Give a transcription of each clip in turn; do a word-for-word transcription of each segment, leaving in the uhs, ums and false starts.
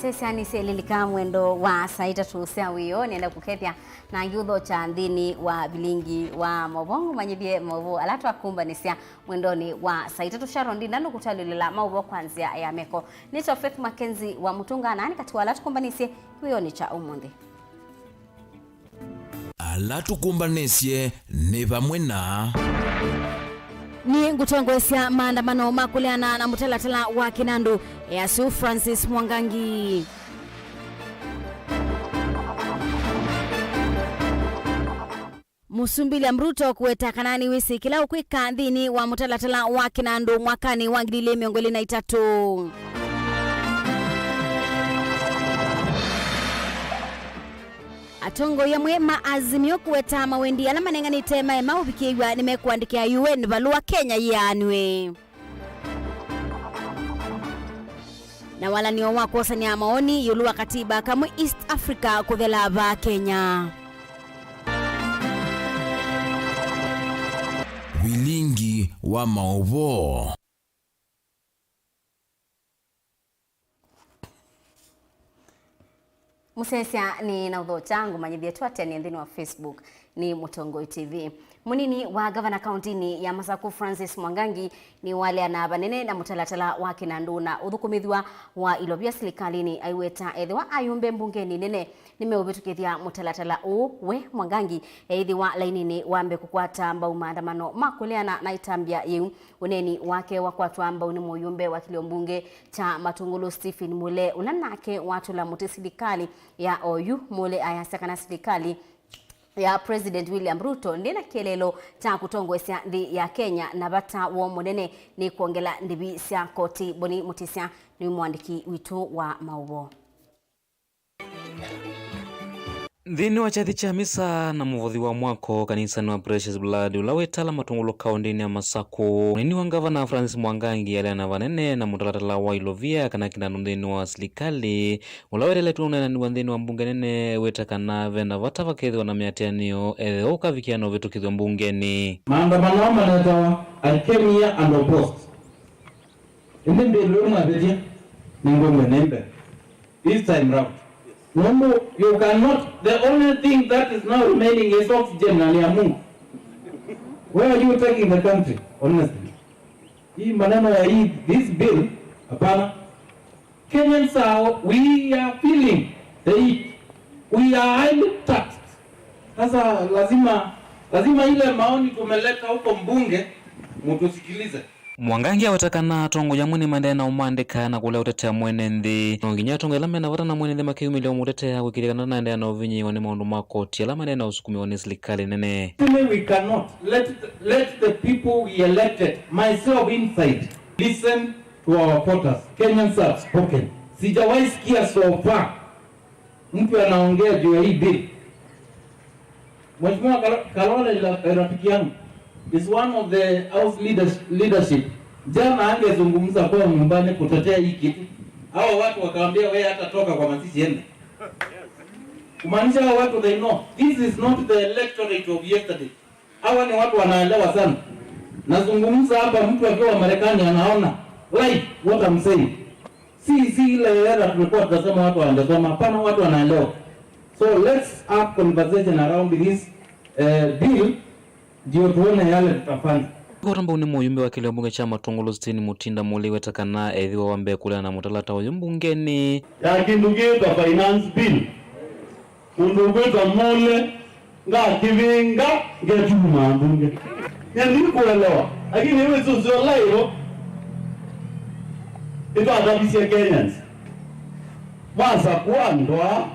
Sesya nĩsyelilika mwendo wa saa itatũ sya wĩoo, nĩenda kũkethya na ngiũthokya nthĩnĩ wa vilingi wa maũvoo, ngũmanyĩthye maũvoo ala twakumbanĩsya mwendonĩ wa saa itatũ. Sharon Ndinda nũkũtalĩlĩla maũvoo kwa nzĩa ya meko. Nĩtawa Faith Mackenzie wa Mũtũnga, na nĩ katĩ wa ala tũkumbanĩsye kĩwĩonĩ kya ũmũnthĩ. Ala tũkũmbanĩsye nĩ vamwe na. Nĩ ngũtongoesya maandamano ma kũleana na mũtalatala wa kĩnandũ, easya Francis Mwangangi. Mũsumbĩ William Ruto kũweta kana nĩwĩsĩ kĩla ũkwĩka nthĩnĩ wa mũtalatala wa kĩnandũ mwakanĩ wa ngili ilĩ mĩongo ĩlĩ na itatũ. Atongoi amwe ma Azimio kũweta mawendi ala manenganĩte maema ũvikĩĩw'a nĩmekũandĩkĩa U N valũa Kenya yĩaanw'e. Na walanĩo wa kwosany'a maoni ĩũlũ wa katiba kamwe East Africa kũthela vaa Kenya. Vilingi wa maũvoo. Mũsyaĩĩsya nĩ na ũthokya, ngũmanyĩthye twatĩanĩe nthĩnĩ wa Facebook nĩ Mũtongoi T V. Mũnini wa ngavana kaũntĩnĩ ya Masaku Francis Mwangangi nĩwaleana vanene na mũtalatala wa kĩnandũ na ũthũkũmĩthw'a wa ilovia silikalĩnĩ, aiweta ethĩwa ayũmbe mbungenĩ nene nĩmeũvĩtũkĩthya mũtalatala ũũ. We Mwangangi eĩthĩwa laininĩ wa mbee kũkwata mbau maandamano ma kũleana na ĩtambya yĩu. Ũneeni wake wakwatwa mbau nĩ mũyũmbe wa kĩlio mbunge kya Matũngũlũ Stephen Mule, ũla nake watũla mũtĩ silikalĩ ya oyu. Mule ayasya kana silikalĩ ya President William Ruto ndĩna kĩeleelo kya kũtongoesya nthĩ ya Kenya, na vata woo mũnene nĩ kwongela ndĩvi sya koti. Boni Mũtĩsya nĩ mwandĩki witũ wa maũvoo. Nthĩnĩ wa kyathĩ kya misa na mũvothi wa mwako kanisanĩ wa Precious Blood ũla wĩ Tala Matũngũlũ kaũndĩnĩ ya Masaku, mũnini wa ngavana Francis Mwangangi aleana vanene na mũtalatala wa ilovia kana kĩnandũ nthĩnĩ wa silikalĩ, ũla weteletwe ũneenanĩw'a nthĩnĩ wa mbunge nene, wĩta kana ve na vata vakethĩwa na mĩatĩanĩo ethĩwa ũkavikĩa na ũvĩtũkĩthw'a mbungenĩ. Maandamano aa maletawa, I came here and opposed. Ĩndĩ mbĩlũ ĩmwe avĩtya, nĩngũmwĩnĩmbe this time round. Nũndũ you cannot, the only thing that is now remaining is oxygen na nĩ ya Mungu. Where are you taking the country, honestly? Hii maneno ya hii, this bill, hapana. Kenyans are, we are feeling the heat. We are highly taxed. Sasa lazima, lazima ile maoni tumeleta huko mbunge, mtusikilize. Mwangangi aweta kana atongoi amwe nĩmaendee na ũmandĩka na kũlea ũtetea mwene nthĩ. No nginya atongoi ala mena vata na mwene nthĩ makeyumĩlya ũmũtetea kwĩkĩĩthya kana ndanaendeea na ũvinyĩĩwa nĩ maũndũ ma koti ala maendee na ũsukumĩwa nĩ silikalĩ nene. Actually, we cannot let, let the people we elected, myself inside, listen to our voters. Kenyans have spoken. Sijawahi sikia so far mtu anaongea juu ya hii bill. Mheshimiwa Kalo-, Kalole la-, rafiki yangu is one of the house leaders, leadership. Jana angezungumza kwa nyumbani kutetea hii kitu. Hawa watu wakaambia, "Wewe hata toka kwa mazishi ende." Kumaanisha hawa watu, they know. This is not the electorate of yesterday. Hawa ni watu wanaelewa sana. Nazungumza hapa, mtu akiwa Marekani anaona live what I'm saying. Si, si ile era tulikuwa tunasema watu hawajasoma. Hapana, watu wanaelewa. So let's have conversation around this, eh, bill, ndio tuone yale tutafanya. Kũtambau nĩ mũyumbe wa kĩlio mbunge kya Matũngũlũ Stephen Mutinda Muli weta kana ethĩwa wa mbee kũleana na mũtalata ũyũ mbungenĩ. Ya kĩndũ kĩĩtwa finance bill. Mũndũ ũkwĩtwa Mule, ngakĩvĩnga, ngetulumaa mbunge. Nyie ndikuelewa, lakini wĩsĩ ũseo laĩvo, nĩtwatavisye Kenyans. Masakua ndwaa,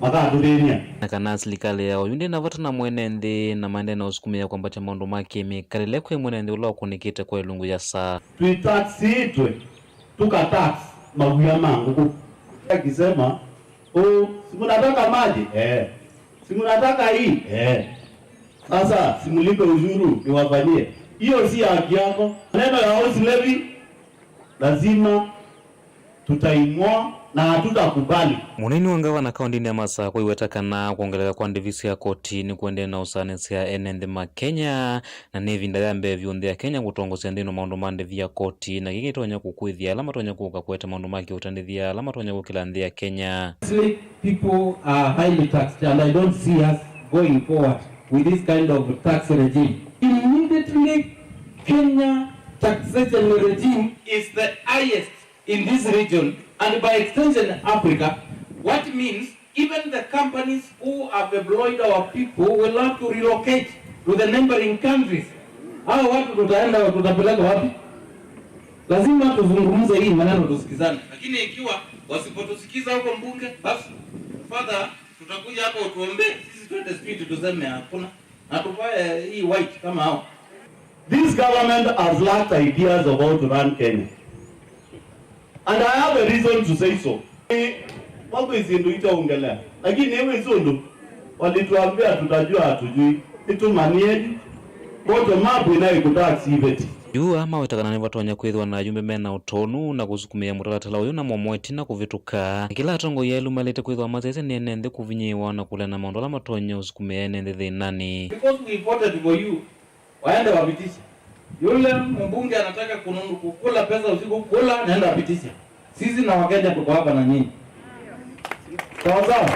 makatũthĩny'a. Na kana silikalĩ ya oyu ndĩna vata na mwene nthĩ, na maendee na ũsukumĩa kwambatya maũndũ ma kĩmĩkalĩle kwĩ mwene nthĩ ũla ũkũnĩkĩte kwa ĩlungu ya saa. Twĩtaxĩtwe. Tukatax mawia ma ngũkũ. Akisema, "Oh, si mnataka maji? Eh. Si mnataka hii? Eh. Sasa si mlipe ushuru niwafanyie." Hiyo si haki yako. Maneno ya house levy, lazima Tutaing'oa na hatutakubali. Mũneeni wa ngavana kaũntĩnĩ ya Masakũ aiweta kana kwongeleka kwa ndĩvi sya koti nĩkũendee na ũsaanĩsya ene nthĩ ma Kenya, na nĩ ĩvinda ya mbee vyũ nthĩ ya Kenya kũtongosya nthĩnĩ wa maũndũ ma ndĩvi ya koti, na kĩĩ kĩtonya kũkwĩthĩa ala matonya kũka kũete maũndũ ma kĩũtandĩthya ala matonya kũkĩla nthĩ ya Kenya. People are highly taxed and I don't see us going forward with this kind of tax regime. Immediately, Kenya taxation regime is the highest in this region and by extension Africa, what means even the companies who have employed our people will have to relocate to the neighboring countries. Hao watu tutaenda, tutapeleka wapi? Lazima tuzungumze hii maneno, tusikizane. Lakini ikiwa wasipotusikiza huko mbunge, basi, Father, tutakuja hapa utuombee, sisi twende street tuseme hakuna. Na tuvae hii white kama hao. This government has lacked ideas of how to run Kenya. And I have a reason to say so. Wako isindu itaongelea. Lakini hiyo isundu walituambia tutajua hatujui. Itumanieni. Bottom up inayo kutax iveti. Yu aa maweta kana nĩvatonya kwĩthĩwa na ayumbe mena ũtonu na kũsukumĩa mũtalatala ũyũ na momo ĩtina kũvĩtũka. Na kĩla atongoi elũ maĩlĩte kwĩthĩwa masyaĩĩsya nĩ ene nthĩ kũvinyĩĩwa na kũleana na maũndũ ala matonya ũsukumĩa ene nthĩ thĩnanĩ. Because we voted for you, waende wapitishe. Yule mbunge anataka kununu-, kukula pesa usiku, kula, naenda apitishe. Sisi na Wakenya tuko hapa na nyinyi. Sawa sawa?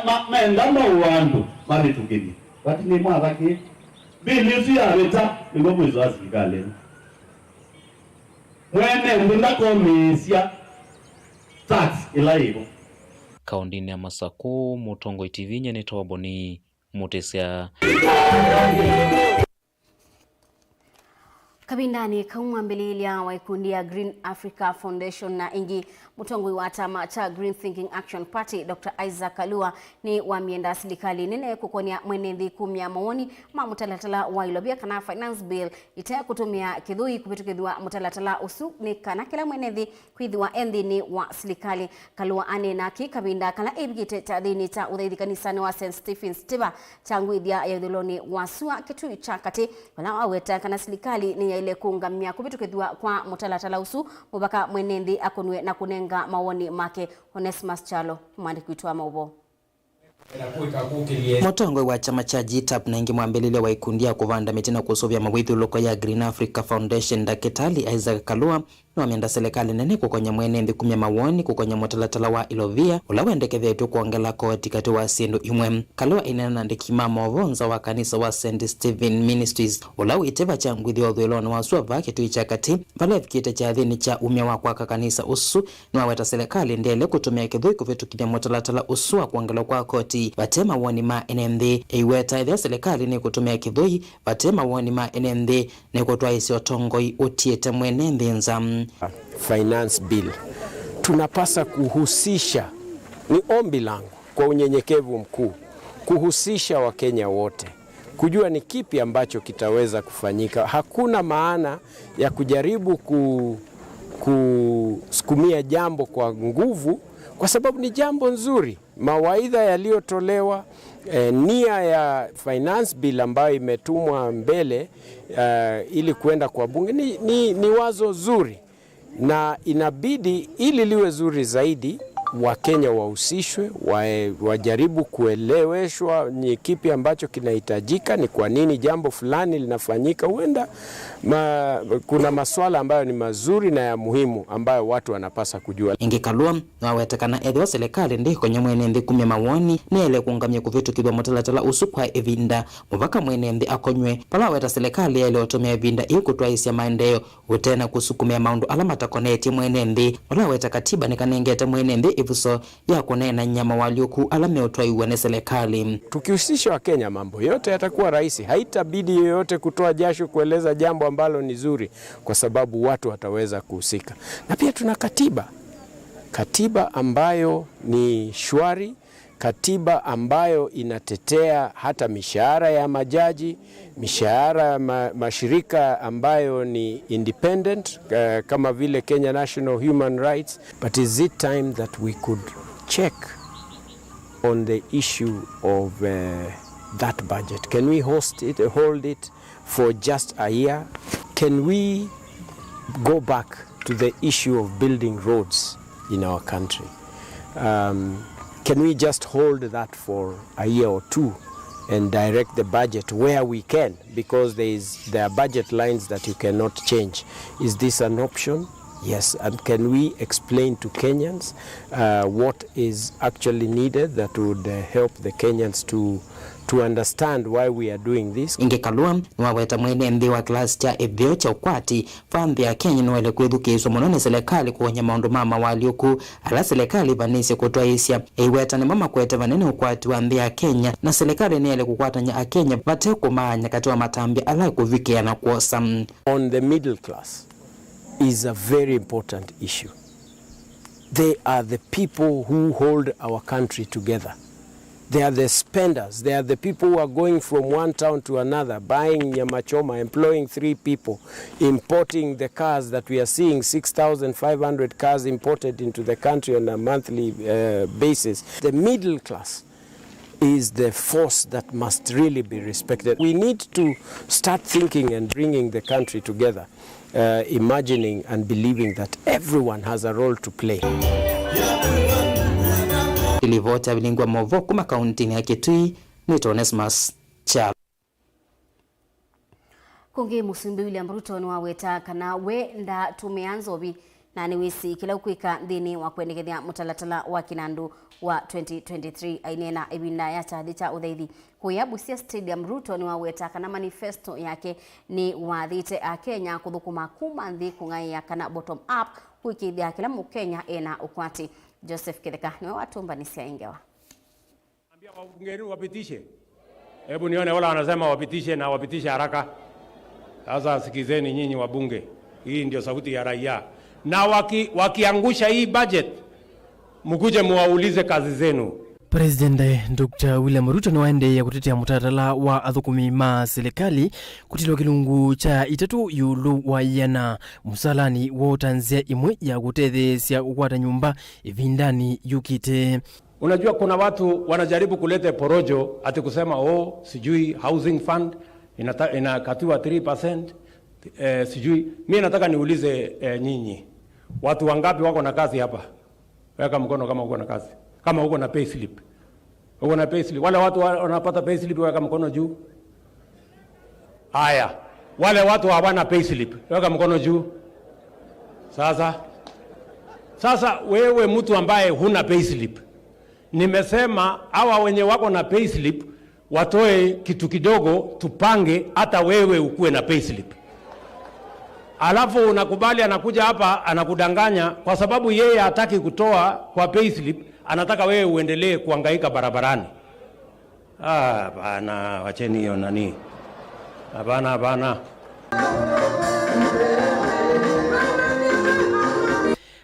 Ma-, menda mau andũ mavĩtũkĩlye. Vati nĩ mwathaki. Mbili ĩsu yavĩta, nĩw'o mwĩso wa silikalĩ ĩno. Mwene nthĩ ndakomĩĩsya tax ĩla yĩvo. Kaũntĩnĩ ya Masakũ, Mũtongoi T V nyie nĩtawa Boni Mũtĩsya. Kavindanĩ kau mwambĩlĩĩlya wa ikundi ya Green Africa Foundation na ĩngĩ, mũtongoi wa kyama kya Green Thinking Action Party, Doctor Isaac Kalua, nĩwamie ndaa silikalĩ nene kũkonya mwene nthĩ kumya mawoni ma mũtalatala wa ilovia kana finance bill ĩte kũtũmĩa kĩthũi kũvĩtũkĩthw'a mũtalatala ũsu nĩ kana kĩla mwene nthĩ kwĩthĩwa e nthĩnĩ wa silikalĩ. Kalua aneena kĩ kavinda kala evikĩte kyathĩnĩ kya ũthaithi kanisanĩ wa Saint Stephen's Tiba kya ngwĩthya ya ĩthũlonĩ wa sua Kĩtui kya Katĩ, vala waweta kana silikalĩ nĩyaĩle kũũngamya kũvĩtũkĩthw'a kwa mũtalatala ũsu mũvaka mwene nthĩ akũnw'e na kũnenga mawoni make. Onesmus Kyalo, mwandĩki witũ wa maũvoo. Mũtongoi wa kyama kya G tap na ĩngĩ mwambĩlĩlya wa ikundi ya kũvanda mĩtĩ na kũsũvĩa mawĩthyũlũko ya Green Africa Foundation, Ndakĩtalĩ Isaac Kalua, nĩwamenda silikalĩ nene kũkonya mwene nthĩ kumya mawoni kũkonya mũtalatala wa ilovia ũla wendekethetw'e kwongela koti katĩ wa syĩndũ imwe. Kalua aineena na andĩki ma maũvoo nza wa kanisa wa Saint Stephen Ministries, ũla wĩ Tiba kya ngwĩthya ũthũĩlonĩ wa sua vaa Kĩtui kya Katĩ, vala evikĩte kyathĩnĩ kya umya wa kwaka kanisa ũsu. Nĩwaweta silikalĩ ndĩaĩle kũtũmĩa kĩthũi kũvĩtũkĩthya mũtalatala ũsu wa kwongelwa kwa koti vate mawoni ma ene nthĩ. Eiweta ethĩwa silikalĩ nĩkũtũmĩa kĩthũi vate mawoni ma ene nthĩ, nĩkũtwaĩĩsya ũtongoi ũtiĩte mwene nthĩ nza. Finance bill. Tunapasa kuhusisha, ni ombi langu kwa unyenyekevu mkuu, kuhusisha Wakenya wote, kujua ni kipi ambacho kitaweza kufanyika. Hakuna maana ya kujaribu ku-, kusukumia jambo kwa nguvu, kwa sababu ni jambo nzuri. Mawaidha yaliyotolewa, eh, nia ya finance bill ambayo imetumwa mbele, eh, ili kuenda kwa bunge ni, ni, ni wazo zuri. Na inabidi ili liwe zuri zaidi, Wakenya wahusishwe, wa-, wajaribu kueleweshwa ni kipi ambacho kinahitajika, ni kwa nini jambo fulani linafanyika. Huenda ma-, kuna masuala ambayo ni mazuri na ya muhimu ambayo watu wanapasa kujua. Ĩngĩ Kalua nĩwaweta kana ethĩwa silikalĩ ndĩkũkonya mwene nthĩ kumya mawoni, nĩyaĩle kũũngamya kũvĩtũkĩthw'a mũtalatala ũsu kwa ĩvinda mũvaka mwene nthĩ akonywe, vala aweta silikalĩ yaĩle ũtũmĩa ĩvinda ĩĩ kũtwaĩĩsya maendeeo ũte na kũsukumĩa maũndũ ala matakonetye mwene nthĩ. Ũla waweta katiba nĩkanengete mwene nthĩ ĩvuso ya kũneenany'a moalyũku ala meũtwaĩw'a nĩ silikalĩ. Tukihusisha Wakenya, mambo yote yatakuwa rahisi. Haitabidi yeyote kutoa jasho kueleza jambo ambalo ni zuri, kwa sababu watu wataweza kuhusika. Na pia tuna katiba, katiba ambayo ni shwari, katiba ambayo inatetea hata mishahara ya majaji, mishahara ya ma-, mashirika ambayo ni independent, eh, kama vile Kenya National Human Rights. But is it time that we could check on the issue of, eh, that budget? Can we host it, hold it for just a year? Can we go back To the issue of building roads in our country. Um, can we just hold that for a year or two and direct the budget where we can? Because there is, there are budget lines that you cannot change. Is this an option? Yes. And can we explain to Kenyans, uh, what is actually needed that would, uh, help the Kenyans to, to understand why we are doing this? Ĩngĩ Kalua nĩwaweta mwene nthĩ wa kĩlasi kya ĩtheo kya ũkwati va nthĩ ya Kenya nĩwaĩle kwĩthukĩĩswa mũno nĩ silikalĩ kũony'a maũndũ ma mawalyũku ala silikalĩ ĩvanĩĩsye kũtwaĩĩsya. Eiweta nĩmo makwete vanene ũkwati wa nthĩ ya Kenya, na silikalĩ nĩyaĩle kũkwatany'a Akenya vate kũmaany'a katĩ wa matambya ala kũvikĩa na kwosa. On the middle class is a very important issue. They are the people who hold our country together. They are the spenders. They are the people who are going from one town to another, buying nyama choma, employing three people, importing the cars that we are seeing, six thousand five hundred cars imported into the country on a monthly, uh, basis. The middle class is the force that must really be respected. We need to start thinking and bringing the country together, uh, imagining and believing that everyone has a role to play. Livoti ya Vilingwa Movo kuma kauntinĩ ya Kitui, nĩtwa Onesmus Kyalo. Kũngĩ, Mũsumbĩ William Ruto nĩwaweta kana we ndatũmĩaa nzovi na nĩwĩsĩ kĩla ũkwĩka nthĩnĩ wa kwendekethya mũtalatala wa kĩnandũ wa twenty twenty-three. Aineena ĩvinda ya kyathĩ kya ũthaithi kũya Busia Stadium, Ruto nĩwaweta kana manifesto yake nĩwathĩte Akenya kũthũkũma kuma nthĩ kũng'aĩa kana bottom up kũĩkĩĩthya kĩla Mũkenya ena ũkwati. Joseph Kĩtheka nĩwe watũmbanĩsya ĩ ngewa. Ambia wabunge wenu wapitishe. Hebu nione wala wanasema wapitishe na wapitishe haraka. Sasa sikizeni nyinyi wabunge. Hii ndio sauti ya raia. Na waki-, wakiangusha hii budget, mkuje muwaulize kazi zenu. President Doctor William Ruto nĩwaendeeie kũtetea mũtalatala wa athũkũmi ma silikalĩ kũtilwa kĩlungu kya itatũ ĩũlũ wa ĩana mũsalanĩ wa ũtanzĩa ĩmwe ya kũtetheesya kũkwata nyũmba ĩvindanĩ yũkĩte. Unajua, kuna watu wanajaribu kuleta porojo ati kusema, "Oh, sijui housing fund inata-, inakatiwa three percent, eh, sijui." Mimi nataka niulize, eh, nyinyi, watu wangapi wako na kazi hapa? Weka mkono kama uko na kazi, kama uko na payslip. Uko na payslip. Wale watu wa-, wanapata payslip, weka mkono juu. Haya, wale watu hawana payslip, weka mkono juu. Sasa, sasa wewe mtu ambaye huna payslip, nimesema hawa wenye wako na payslip watoe kitu kidogo, tupange hata wewe ukuwe na payslip. Alafu unakubali, anakuja hapa anakudanganya kwa sababu yeye hataki kutoa kwa payslip, anataka wewe uendelee kuhangaika barabarani. Ah, hapana, wacheni hiyo nani. Hapana, hapana.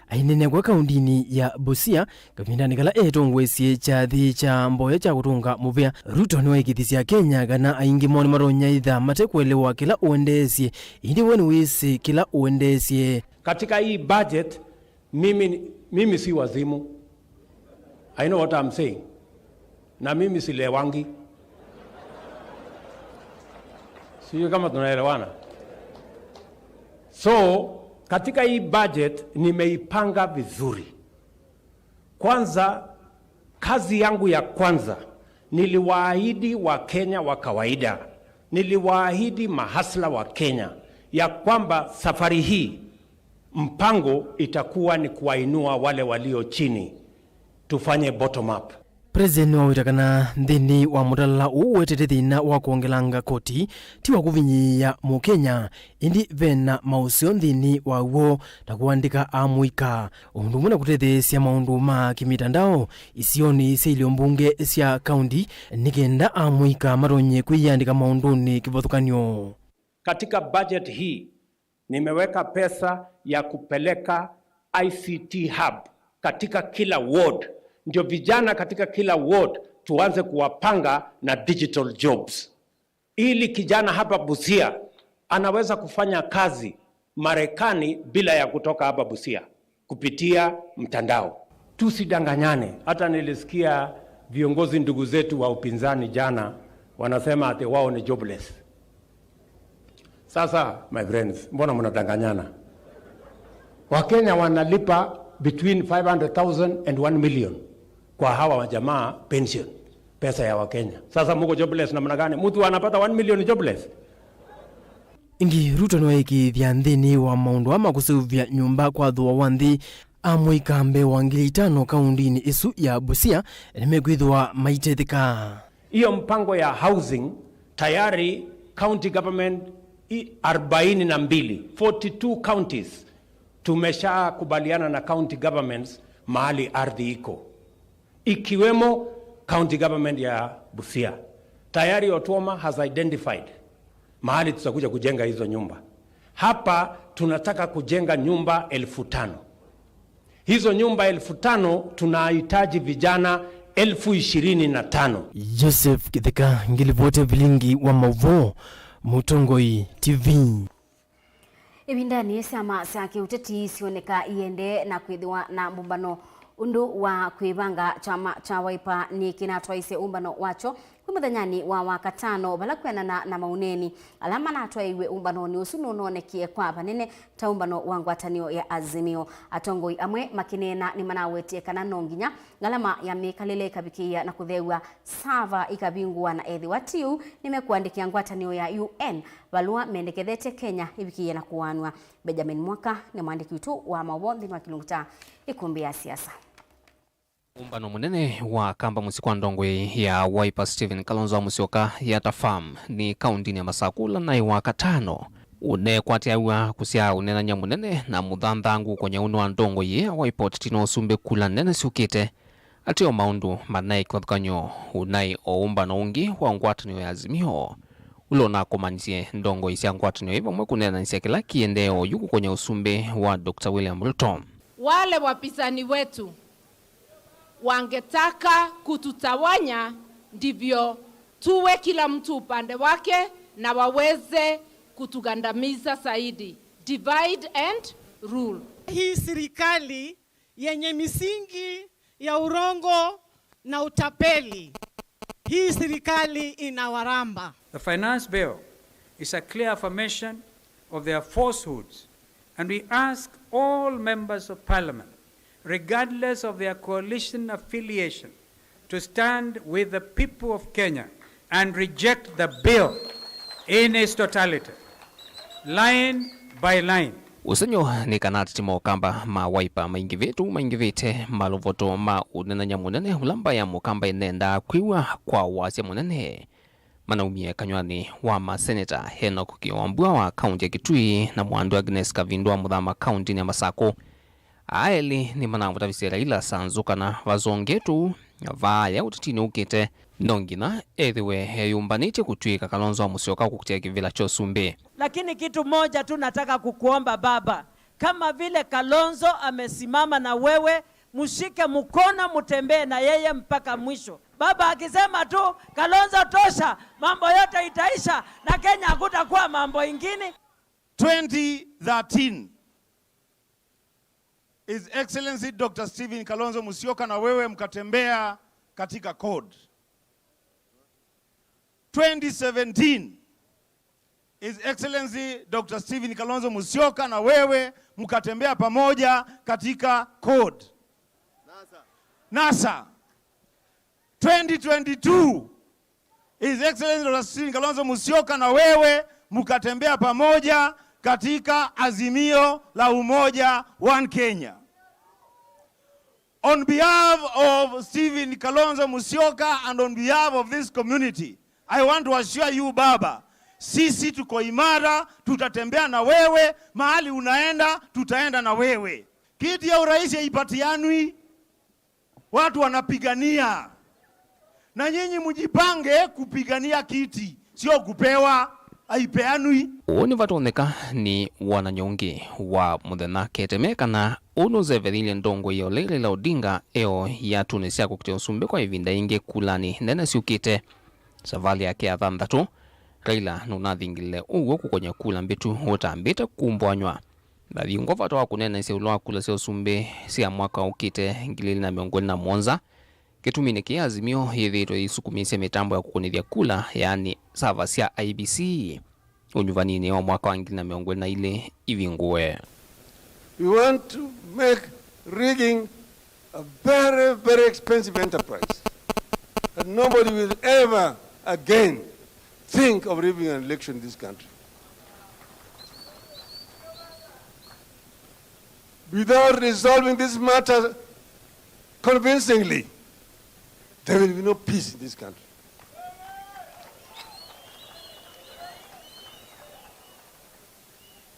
Aineenea kwa kaundinĩ ya Busia kavindanĩ kala etongoesye kyathĩ kya mboya kya kũtũnga mũvea, Ruto nĩwaĩkĩĩthisye Akenya kana aingĩ moo nĩmatonya ĩtha mate kũelewa kĩla ũendeesye, ĩndĩ we nĩwĩsĩ kĩla ũendeesye. Katika hii budget, Mimi, mimi si wazimu. I know what I'm saying. Na mimi silewangi. Sijui kama tunaelewana. So, katika hii budget nimeipanga vizuri. Kwanza, kazi yangu ya kwanza, niliwaahidi Wakenya wa kawaida, niliwaahidi mahasla wa Kenya ya kwamba safari hii mpango itakuwa ni kuwainua wale walio chini, tufanye bottom up. President nĩwaweta kana nthĩnĩ wa mũtalala ũũ ũetete thĩna wa kwongelanga koti, ti wa kũvinyĩĩa Mũkenya, ĩndĩ ve na maũseo nthĩnĩ wa w'o, ta kũandĩka amũika, o ũndũ ũmwe na kũtetheesya maũndũ ma kĩmĩtandao isionĩ sya ilio mbunge sya kaunti, nĩ kenda amũika matonye kwĩyĩandĩka maũndũnĩ kĩvathũkany'o. Katika budget hii, nimeweka pesa ya kupeleka I C T hub katika kila ward, ndio vijana katika kila ward tuanze kuwapanga na digital jobs, ili kijana hapa Busia anaweza kufanya kazi Marekani bila ya kutoka hapa Busia kupitia mtandao. Tusidanganyane, hata nilisikia viongozi ndugu zetu wa upinzani jana wanasema ati wao ni jobless. Sasa, my friends, mbona mnadanganyana? Wakenya wanalipa between five hundred thousand and one million kwa hawa jamaa pension, pesa ya Wakenya. Sasa muko jobless namna gani? Mtu anapata one million jobless? Ĩngĩ, Ruto nĩwaĩkĩĩthya nthĩnĩ wa maũndũ aa ma kũseũvya nyũmba kwa thooa wa nthĩ, amũika mbee wa ngili itano kaũndĩnĩ ĩsu ya Busia nĩmekwĩthĩwa maitetheka. Hiyo mpango ya housing tayari county government i-, arobaini na mbili, forty-two counties, tumeshakubaliana na county governments mahali ardhi iko, ikiwemo county government ya Busia. Tayari Otuoma has identified mahali tutakuja kujenga hizo nyumba. Hapa tunataka kujenga nyumba elfu tano. Hizo nyumba elfu tano, tunahitaji vijana elfu ishirini na tano. Joseph Kitheka, ngilivoti vilingi wa mauvoo, Mũtongoi T V. Ĩvindanĩ, syama sya kĩũteti syoneka iendee na kwĩthĩwa na mbũmbano. Ũndũ wa kwĩvanga kyama kya Wiper nĩkĩnatwaisye ũmbano wakyo kwĩ mũthenyanĩ wa Wakatano, vala kwĩanana na maũneeni ala manatwaĩiwe ũmbanonĩ ũsu nũnonekie kwa vanene ta ũmbano wa ngwatanĩo ya Azimio. Atongoi amwe makĩneena nĩmanawetie kana no nginya ngalama ya mĩkalĩle ĩkavikĩĩa na kũtheew'a, sava ikavingũwa, na ethĩwa ti ũu, nĩmekũandĩkĩa ngwatanĩo ya U N valũa mendekethetye Kenya ĩvikĩĩe na kũaanw'a. Benjamin Mwaka nĩ mwandĩki witũ wa maũvoo nthĩnĩ wa kĩlungu kya Ĩkũmbĩ ya Siasa. Ũmbano mũnene wa kamba mũsyĩ kwa ndongoi ya Wiper Stephen Kalonzo Musyoka ya Tafam nĩ kaũndĩnĩ ya Masakũ ũla naĩ Wakatano ũneekwatĩaw'a kũsyaa ũneenany'a mũnene na mũthanthangũ ũkonya ũnĩ wa ndongoi ya Wiper ũteti na ũsumbĩ kula nene syũkĩte. Ateo maũndũ manaĩ kĩvathũkany'o ũnaĩ o ũmbano ũngĩ wa ngwatanĩo ya Azimio ũla ũnakomanisye ndongoi sya ngwatanĩo ĩ vamwe kũneenanĩsya kĩla kĩendee oyu kũkonya ũsumbĩ wa Doctor William Ruto. Wale wapinzani wetu wangetaka kututawanya, ndivyo tuwe kila mtu upande wake na waweze kutugandamiza zaidi. Divide and rule. Hii serikali yenye misingi ya urongo na utapeli. Hii serikali inawaramba. The Finance Bill is a clear affirmation of their falsehoods, and we ask all members of parliament, regardless of their coalition affiliation, to stand with the people of Kenya and reject the bill in its totality, line by line. Ũsengy'o nĩ kana ateti ma Ũkamba ma Wiper maingĩvĩte, maingĩvĩte malũvoto ma ũneenany'a mũnene ũla mbaĩ ya Mũkamba ĩnendaa kwĩw'a kwa wasya mũnene. Manaumie kanyw'anĩ wa maseneta Enoch Kiwambua wa kaunti ya Kitui na Mwandu Agnes Kavindu wa Mũthama kauntinĩ ya Masakũ. Aa elĩ nĩmanamũtavisye Raila Sanzu kana vasongetwe ũu vaaya ũtetinĩ ũkĩte, no nginya ethĩwe eyũmbanĩtye kũtw'ĩĩka Kalonzo Musyoka kũkitĩa kĩvĩla kya ũsumbĩ. Lakini kitu moja tu nataka kukuomba, Baba, kama vile Kalonzo amesimama na wewe, mshike mkono, mtembee na yeye mpaka mwisho. Baba akisema tu, "Kalonzo tosha," mambo yote itaisha na Kenya hakutakuwa mambo ingine. Twenty thirteen, His Excellency Doctor Stephen Kalonzo Musyoka na wewe mkatembea katika CORD. Twenty seventeen, His Excellency Doctor Stephen Kalonzo Musyoka na wewe mkatembea pamoja katika CORD. NASA. Twenty twenty-two, His Excellency Doctor Stephen Kalonzo Musyoka na wewe mkatembea pamoja katika Azimio la Umoja, One Kenya. On behalf of Stephen Kalonzo Musyoka and on behalf of this community, I want to assure you, Baba, sisi tuko imara, tutatembea na wewe, mahali unaenda, tutaenda na wewe. Kiti ya urais haipatianwi, watu wanapigania. Na nyinyi mjipange kupigania kiti, sio kupewa, haipeanwi. Ũu nĩvatonyeka nĩ wonany'o ũngĩ wa mũthenya keteme kana ũu nũsevelilye ndongoi ya ũlei Raila Odinga eo iatũnĩ sya kũkitĩa ũsumbĩ kwa ĩvinda yĩngĩ kulanĩ nene syũkĩte. Savalĩ yake ya thanthatũ, Raila nũnathingĩlile ũw'o kũkonya kula mbĩtu ũtambĩte kumbũanyw'a. Nathi ngwa vata wa kũneenaisya ĩũlũ wa kula sya ũsumbĩ sya mwaka ũkĩte ngili ilĩ na mĩongo ĩlĩ na mũonza, kĩtuminĩ kĩĩ Azimio yĩthĩĩtwe yĩsukumĩĩsya mĩtambo ya kũkũnĩthya kula, yaani sava sya I E B C, ũnyuvaninĩ wa mwaka wa ngili na mĩongo ĩlĩ na ilĩ ivingũwe. We want to make rigging a very, very expensive enterprise that nobody will ever again think of rigging an election in this country. Without resolving this matter convincingly, there will be no peace in this country.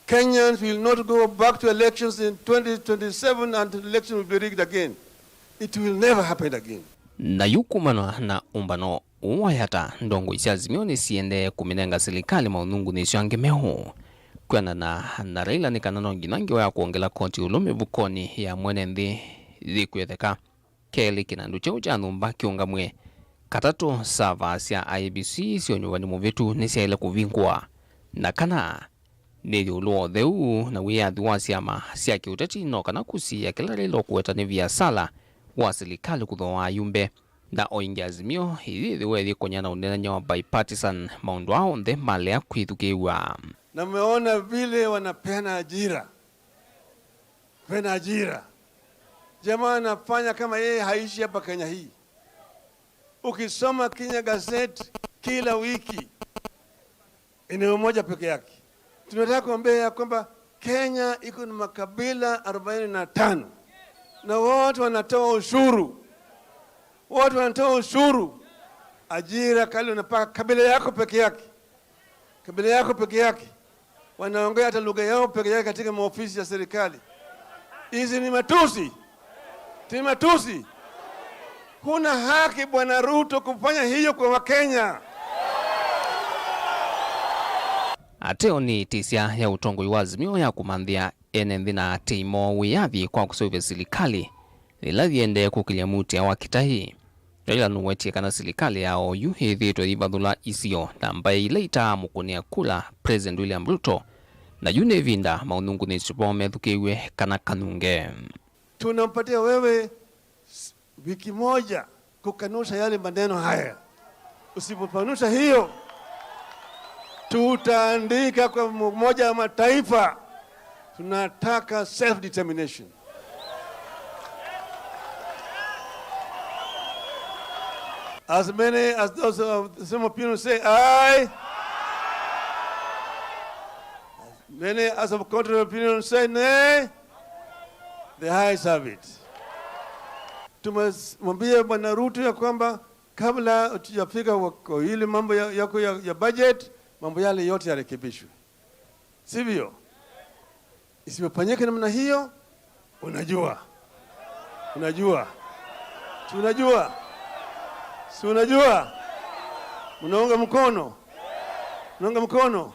Kenyans will not go back to elections in twenty twenty-seven and election will be rigged again. It will never happen again. Na yu kumana na ũmbano ũũ wa Yatta, ndongoi sya Azimio nĩsiendee kũmĩnenga silikalĩ maũnungunĩsyo angĩ meũ kwĩanana na Raila nĩ kana no nginya ngewa ya kwongela koti ĩũlũ mĩvukonĩ ya mwene nthĩ yĩkwĩtheka. Kelĩ, kĩnandũ kyaũ kya nyũmba kĩũngamw'e. Katatũ, sava sya I E B C syĩ ũnyuvani mũvĩtu nĩsyaĩle kũvingũa. Na kana, nĩ ĩũlũ wa ũtheu na wĩyathi wa syama sya kĩũteti no kana kũsiĩĩa kĩla Raila ũkũweta nĩ viasala wa silikalĩ kũthooa ayumbe. Na o ĩngĩ Azimio ĩyĩthĩwa ĩyĩkony'a na ũneenany'a wa bipartisan, maũndũ aa onthe malea kwĩthukĩĩw'a. Na mmeona vile wanapeana ajira. Peana ajira. Jamaa anafanya kama yeye haishi hapa Kenya hii. Ukisoma Kenya Gazette kila wiki, eneo moja peke yake. Tunataka kuambia ya kwamba Kenya iko na makabila arobaini na tano. Na wote wanatoa ushuru. Wote wanatoa ushuru. Ajira kali unapaka kabila yako peke yake. Kabila yako peke yake. Wanaongea hata lugha yao peke yake katika maofisi ya serikali. Hizi ni matusi. Ni matusi. Huna haki, Bwana Ruto, kufanya hiyo kwa Wakenya. Ateo nĩ ĩtĩsya ya ũtongoi wa Azimio ya kũmanthĩa ene nthĩ na atĩi moo wĩyathi kwa kũseũvya silikalĩ yĩla yĩendee kũkĩlya mutia wa kĩtaĩ. Raila nũwetie kana silikalĩ ya oyu ĩthĩĩtwe yĩvathũla isio na mbaĩ ila itaamũkũnĩa kula President William Ruto, na yu nĩ ĩvinda maũnungunĩsyo moo methukĩĩw'e kana kanunge. Tunampatia wewe s-, wiki moja kukanusha yale maneno haya. Usipokanusha hiyo, tutaandika kwa Umoja wa Mataifa. Tunataka self determination. As many as those of the same opinion say aye. As many as of contrary opinion say nay. The ayes have it. Tumwambie Bwana Ruto ya kwamba kabla hatujafika kwa ile mambo ya, yako ya, ya budget, mambo yale yote yarekebishwe. Sivyo? Isipofanyika namna hiyo, unajua. Unajua. Si unajua? Si unajua? Mnaunga mkono? Mnaunga mkono?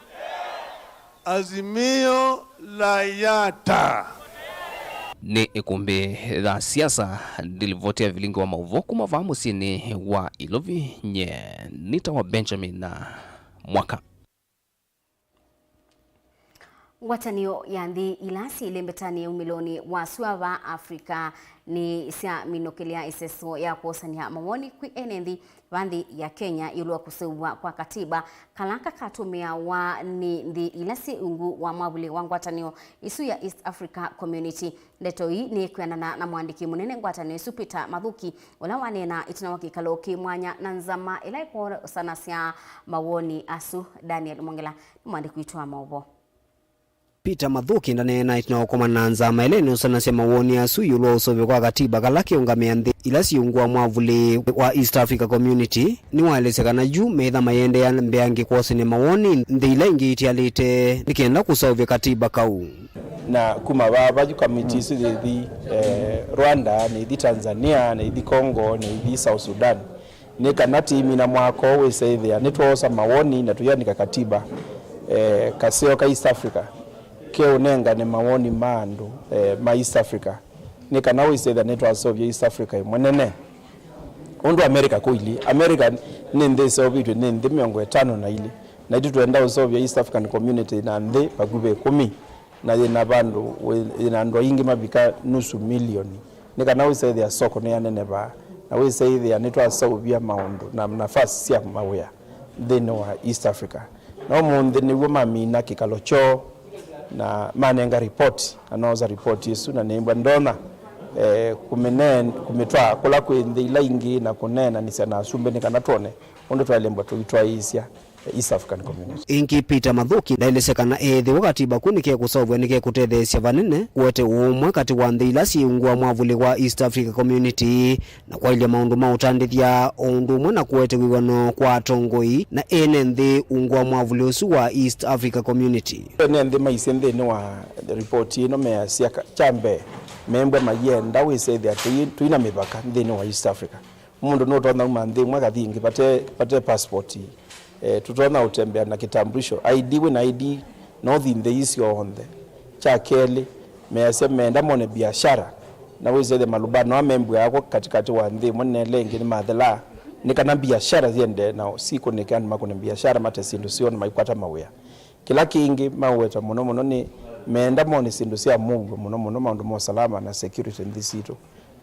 Azimio la Yatta. Nĩ ĩkũmbĩ ya siasa, ndilivoti ya vilingi wa maũvoo kuma vaa mũsyĩnĩ wa Ilovi, nye nĩtawa Benjamin Mwaka. Ngwatanĩo ya nthĩ ila syĩlĩ mbetanĩ umĩlonĩ wa sua va Africa nĩ syaminũkĩlya ĩseso ya kwosany'a mawoni kwĩ ene nthĩ va nthĩ ya Kenya ĩũlũ wa kũseũvw'a kwa katiba kala kakatũmĩawa nĩ nthĩ ila syĩ ungu wa mwavuli wa ngwatanĩo ĩsu ya East Africa Community. Ndeto ii nĩ kwĩanana na mũandĩki mũnene ngwatanĩo ĩsu Peter Mathuki, ũla waneena ĩtina wa kĩkalo kĩ mwanya na nzama ĩla ĩkwosanasya mawoni asu. Daniel Mwongela nĩ mũandĩki witũ wa maũvoo. Peter Mathuki ndaneena ĩtina wa kũkomana na nzama ĩla ĩnũsanasya mawoni asu ĩũlũ wa ũseũvyo kwa katiba kala kĩũngamĩa nthĩ ila syĩ ungu wa mwavuli wa East Africa Community. Nĩwaelesya kana yu meĩtha mayĩendeea mbeange kwosany'a mawoni nthĩ ila ingĩ itialĩte nĩ kenda kũseũvya katiba kau. Na kuma vaa, vaa yu kamiti isu yĩthi, eh, Rwanda, nĩithi Tanzania, nĩithi Congo, nĩithi South Sudan, nĩ kana tĩimina mwaka ũũ wĩse ĩthĩa nĩtwoosa mawoni na tũyandĩka katiba, eh, kaseo ka East Africa keũnengane mawoni ma andũ, eh, ma East Africa, nĩ kana wĩse ĩthĩa nĩtwaseũvya East Africa ĩmwe nene. Ũndũ America kũilyĩ, America nĩ nthĩ ĩseũvĩtw'e nĩ nthĩ mĩongo ĩtano na ilĩ, naitũ twenda ũseũvya East African Community na nthĩ vakuvĩ ĩkũmi, na yĩna vandũ wĩ-, yĩna andũ aingĩ mavika nusu milioni, nĩ kana wĩse ĩthĩa soko nĩyanenevaa, na wĩse ĩthĩa nĩtwaseũvya maũndũ na nafasi sya mawĩa nthĩnĩ wa East Africa. Na ũmũnthĩ nĩw'o mamina kĩkalo kyoo, Na manenga report, na noosa report ĩsu, na nĩmbwa ndonya, eh, kũmĩneen-, kũmĩtwaa kũla kwĩ nthĩ ila ingĩ na kũneenanĩsya na asumbĩ nĩ kana twone ũndũ twaĩlembwa tũitwaĩĩsya East African Community. Ĩngĩ, Peter Mathuki ndaelesya kana eethĩwa katiba kau nĩkekũseũvw'a nĩkekũtetheesya vanene kũete ũũmwe katĩ wa nthĩ ila syĩ ungu wa mwavũli wa East Africa Community, na kwaĩlya maũndũ ma ũtandĩthya, o ũndũ ũmwe na kũete wĩw'ano kwa atongoi na ene nthĩ ungu wa mwavũli ũsu wa East Africa Community. Ene nthĩ maisye nthĩnĩ wa ripoti ĩno measya ka-, kya mbee, membwa mayenda wĩsethĩa tũi-, tũina mĩvaka nthĩnĩ wa East Africa. Mũndũ nũtonya uma nthĩ ĩmwe akathi ĩngĩ vate, vate passport. Eh, tũtonya ũtembea na kitambulisho, I D, wĩ na I D, no ũthi nthĩ ii syonthe. Kya kelĩ, measya meenda mone biashara, na wĩsethĩa malubano aa membw'aa kw'o katĩkatĩ wa nthĩ ĩmwe na ĩla ĩngĩ nĩmathelaa, nĩ kana biashara syendee nao, sikũnĩke andũ makũne biashara, mate syĩndũ syoo na maikwata mawĩa. Kĩla kĩngĩ maũweta mũno mũno nĩ meenda mone syĩndũ sya mũuo, mũno mũno maũndũ ma ũsalama na security nthĩ sitũ.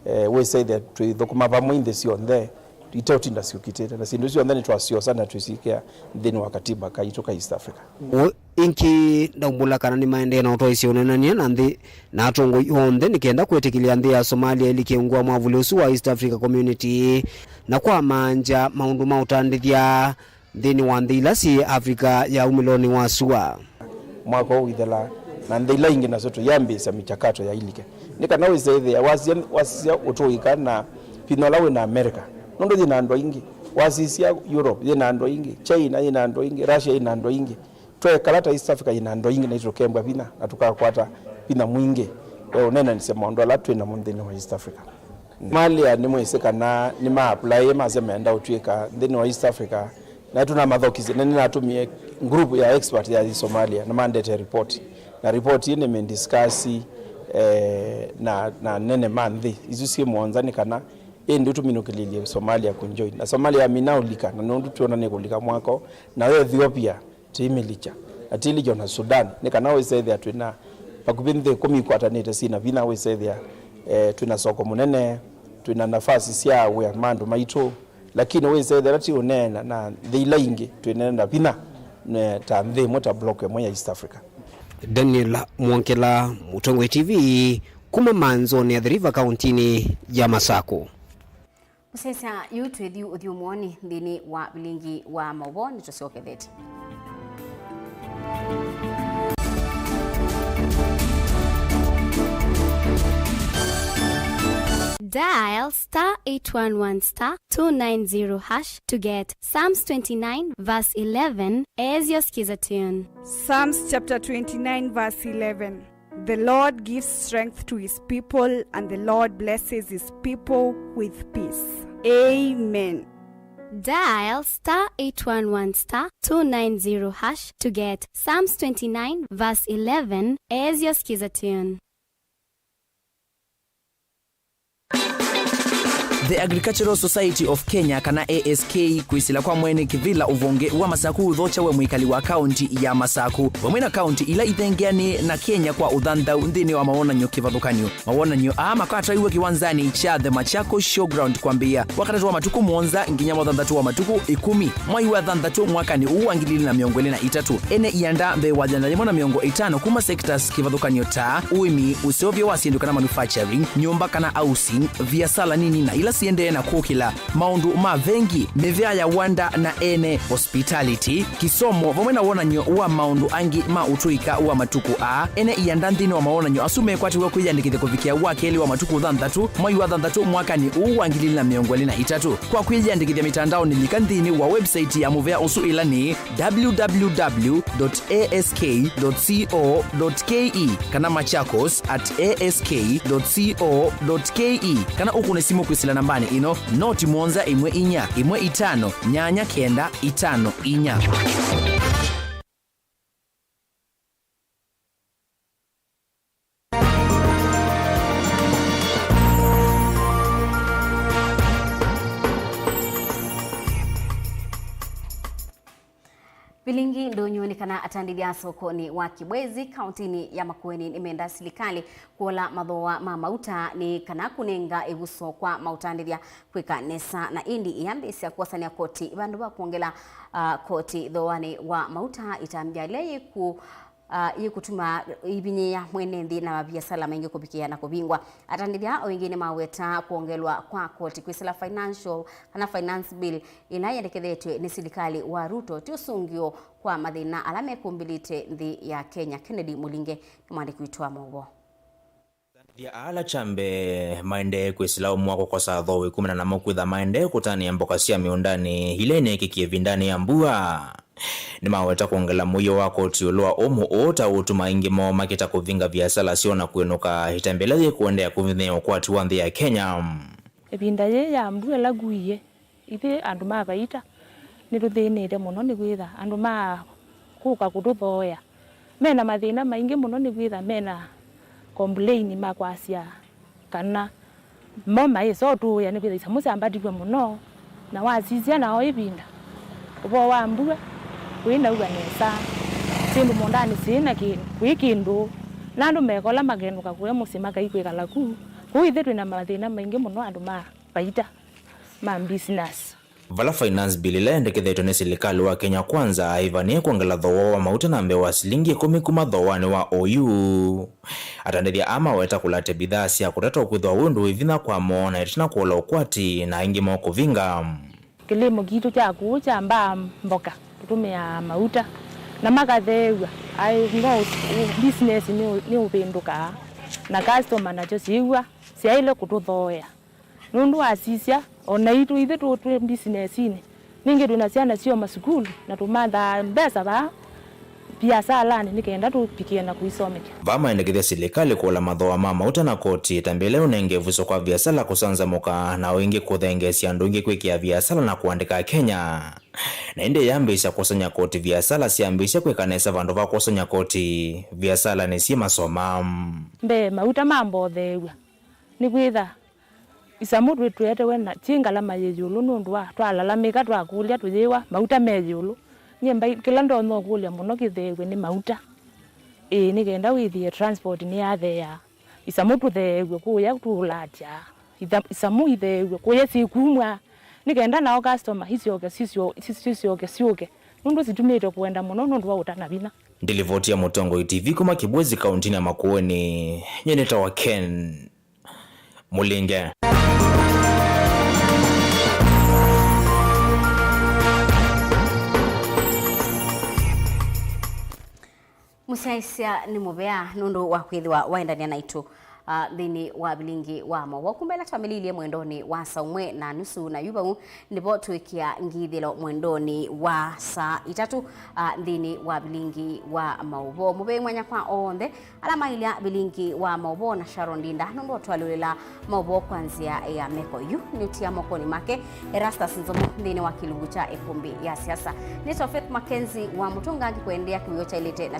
Eh, wĩsethĩa twĩthũkũma vamwe nthĩ syonthe, iteũtinda syũkitĩte, na syĩndũ syonthe nĩtwasyosa na twĩsikĩa nthĩnĩ wa katiba kaitũ ka East Africa. Ũũ ĩngĩ ndaumbũla kana nĩmaendee na ũtwaĩsya ũneenany'a na nthĩ na atongoi onthe nĩ kenda kwĩtĩkĩlya nthĩ ya Somalia ĩlike ungu wa mwavũli ũsu wa East Africa Community, na kwa maanja maũndũ ma ũtandĩthya nthĩnĩ wa nthĩ ila syĩ Africa ya umĩlonĩ wa sua. Mwaka ũũ wĩthela, na nthĩ ila ingĩ nasyo tũyambĩĩsya michakato ya ilike. Nĩ kana wĩsethĩa wasisya, wasisya ũtũĩka na vinya ũla wĩ na America, nũndũ yĩ na andũ aingĩ. Wasisya Europe, yĩ na andũ aingĩ. China yĩ na andũ aingĩ. Russia yĩ na andũ aingĩ. Twekala ta East Africa yĩ na andũ aingĩ, na itũkembwa vinya, na tũkakwata vinya mwingĩ, eh, ũneenanĩsya maũndũ ala twĩ namo nthĩnĩ wa East Africa. Somalia nĩmwĩsĩ kana nĩma apply, masya meenda ũtw'ĩka nthĩnĩ wa East Africa, na tũnamathokisye, na nĩnatũmie group ya expert ya Somalia, na mandete report, na report ĩĩ nĩmĩndiscuss, eh, na, na nene ma nthĩ isu syĩ mũonza, nĩ kana ĩndĩ tũminũkĩlĩlye Somalia kũjoin, na Somalia yamina ũlika, na nũndũ twĩona nĩkũlika mwaka ũũ, nayo Ethiopia tĩimĩlikya, na tĩilikya na Sudan, nĩ kana wĩsethĩa twĩna vakuvĩ nthĩ ĩkũmi ikwatanĩte syĩna vinya, wĩsethĩa, eh, twĩna soko mũnene, twĩna nafasi sya wĩa ma andũ maitũ, lakini wĩsethĩa ĩla ti ũneena na nthĩ ila ingĩ, twĩneena vinya, ne, ta nthĩ ĩmwe, ta block ĩmwe ya East Africa. Daniel Mwongela, Mũtongoi T V, kuma manzoni ya Athi River, kauntinĩ ya Masaku. Mũsyaĩĩsya yu twĩthi ũthyũmũonĩ nthĩnĩ wa vilingi wa maũvoo, nĩtũsyokethetye. Dial star eight one one star two nine zero hash to get Psalms twenty-nine verse eleven as your skiza tune. Psalms chapter twenty-nine verse eleven. The Lord gives strength to his people, and the Lord blesses his people with peace. Amen. Dial star eight one one star two nine zero hash to get Psalms twenty-nine verse eleven as your skiza tune. The Agricultural Society of Kenya, kana A S K, kwĩsĩla kwa mwene kĩvĩla ũvonge wa Masaku ũthokya we mwĩkali wa kaunti ya Masaku, vamwe na kaunti ila ithengeanĩ na Kenya kwa ũthanthau nthĩnĩ wa mawonany'o kĩvathũkany'o. Mawonany'o aa makatwaiwe kĩwanzanĩ kya The Machakos Showground kwambĩĩa Wakatatũ wa matukũ mũonza nginya Wathanthatũ wa matukũ ĩkũmi mwai wa thanthatũ mwakanĩ ũũ wa ngili ili na mĩongo ĩlĩ na itatũ. Ene ianda mbee wa ĩana yĩmwe na mĩongo ĩtano kuma sectors kĩvathũkany'o ta ũĩmi, ũseũvyo wa syĩndũ kana manufacturing, nyũmba kana housing, viasala nini na ila siendee na kũkĩla, maũndũ ma vengi, mĩvĩa ya wanda na ene, hospitality, kĩsomo, vamwe na wonany'o wa maũndũ angĩ ma ũtũĩka wa matukũ aa. Ene ianda nthĩnĩ wa mawonany'o asu mekwatĩw'a kwĩyĩandĩkĩthya kũvikĩa wa kelĩ wa matukũ thanthatũ mwai wa thanthatũ mwakanĩ ũũ wa ngili ili na mĩongo ĩlĩ na itatũ. Kwa kwĩyĩandĩkĩthya mĩtandaonĩ, lika nthĩnĩ wa website ya mũvea ũsu, ĩla nĩ w w w dot a s k dot c o dot k e kana machakos at a s k dot c o dot k e, kana ũkũne simũ kwĩsĩla nambanĩ ĩno, noti mũonza ĩmwe inya ĩmwe itano nyanya kenda itano inya. Vilingi ndũnyũ nĩ kana atandĩthya sokonĩ wa Kibwezi, kauntinĩ ya Makueni, nĩmenda silikalĩ kũola mathooa ma mauta nĩ kana kũnenga ĩvuso kwa maũtandĩthya kwĩka nesa, na ĩndĩ ĩyambĩĩsya kwosanĩa koti vandũ va kwongela, ah, koti thooanĩ wa mauta. Ĩtambya yĩla yĩku ah, yĩkũtuma ĩvinyĩĩa mwene nthĩ na maviasala maingĩ kũvikĩa na kũvingwa. Atandĩthya o ĩngĩ nĩmaweta kwongelwa kwa koti kwĩsĩla financial kana finance bill ĩla yendekethetw'e nĩ silikalĩ wa Ruto ti ũsũngĩo kwa mathĩna ala mekũmbĩlĩte nthĩ ya Kenya. Kennedy Mũlinge nĩ mwandĩki witũ wa maũvoo. Atandĩthya ala kya mbee maendee kwĩsĩla ũmwe wa kũkosa athooĩ kumana namo kwĩtha maendee kũtanĩa mboka sya mĩũndanĩ ila ineekĩkie ĩvindanĩ ya mbua. Nĩmaweta kwongela mũio wa koti ĩũlũ wa ũmũ ũũ ta ũũtuma aingĩ moo makĩta kũvinga viasala syoo na kwĩnũka ĩtambya ĩla yĩkũendeea kũvinyĩĩa ũkwati wa nthĩ ya Kenya. Ĩvinda yĩĩ ya mbua ĩla kuie, ithyĩ andũ ma Vaita nĩtũthĩnĩte mũno nĩkwĩtha andũ ma kũka kũtũthooea mena mathĩna maingĩ mũno, nĩkwĩtha mena complain ma kwasya kana mo maĩsa ũtũĩa nĩkwĩtha isamũ syambatĩw'e mũno, na wasisya nao ĩvinda ũvoo wa mbua ũinaua nesa, syĩndũ mũũndanĩ syĩ na kĩ-, kwĩ kĩndũ, na andũ mekola makenũka kũya mũsyĩ makai kwĩkala ku. Kũu ithyĩ twĩna mathĩna maingĩ mũno andũ ma Vaita ma business. Vala finance bill ĩla yendekethetwe nĩ silikalĩ wa Kenya Kwanza ĩvanĩe kwongela thooa wa mauta na mbee wa silingi ĩkũmi kuma thooanĩ wa oyu, atandĩthya aa maweta kũlatya bidhaa sya kũtata ũkwĩthwa wĩ ũndũ wĩ vinya kwamo na ĩtina kũola ũkwati na aingĩ moo kũvinga. Kĩlĩmo kitũ kya kũũ kya mbaa mboka tũtũmĩaa mauta na makatheew'a. Aĩ no ũ-, ũ-, business nĩ ũ-, nĩũvĩndũkaa na customer nasyo syĩw'a syaĩle kũtũthooea. Nũndũ wasisya, o naitũ ithyĩ tũ-, twĩ mbisinesinĩ, ningĩ twĩ na syana syoo masukulu, na tũmathaa mbesa vaa viasalanĩ nĩ kenda tũvikĩe na kũisomethya. Vaa maendekethya silikalĩ kũola mathooa ma mauta na koti ĩtambya ĩla ũnenge ĩvuso kwa viasala kũsanzamũka, na o ĩngĩ kũthengeesya andũ aingĩ kwĩkĩa viasala na kũandĩka Akenya. Na ĩndĩ yambĩĩsya kwosany'a koti viasala syambĩĩsya kwĩka nesa vandũ va kwosany'a koti viasalanĩ syĩ masoma. Mbee, mauta mambotheew'a nĩkwĩtha isamũ twĩ-, twetewe na syĩ ngalama yĩ ĩũlũ nũndũ wa twalalamĩka twakũlya tũyĩwa mauta me ĩũlũ. Nyie mbai, kĩla ndonya ũkũlya mũno kĩtheew'e nĩ mauta. Ĩĩ, nĩ kenda wĩthĩe transport nĩyatheea. Isamũ tũtheew'e kũya tũlatya. Itha-, isamũ itheew'e kũya syĩkumw'a. Nĩ kenda nao customer isyoke, sisyo-, sis-, sisyoke syũke. Nũndũ situmĩte kũenda mũno nũndũ wa ũtana vinya. Ndilivoti ya Mũtongoi T V kuma Kibwezi, kauntinĩ ya Makueni, nyie nĩtawa Ken Mũlinge. Mũsyaĩĩsya nĩ mũvea nũndũ wa kwĩthĩwa waendania naitũ, ah, nthĩnĩ wa vilingi wa maũvoo. Kuma ĩla twamĩlĩilye mwendonĩ wa saa ũmwe na nusu, na yu vau nĩvo twĩkĩa ngithĩlo mwendonĩ wa saa itatũ, ah, nthĩnĩ wa vilingi wa maũvoo. Mũvei mwanya kwa onthe ala mailya vilingi wa maũvoo na Sharon Ndinda nũndũ ũtwalũlĩla maũvoo kwa nzĩa ya meko. Yu nĩũtia mokonĩ make Erastus Nzomo nthĩnĩ wa kĩlungu kya ĩkũmbĩ ya siasa. Nĩtawa Faith Mackenzie wa Mũtũnga ngĩkũendeea kĩwĩo kyaĩlĩte na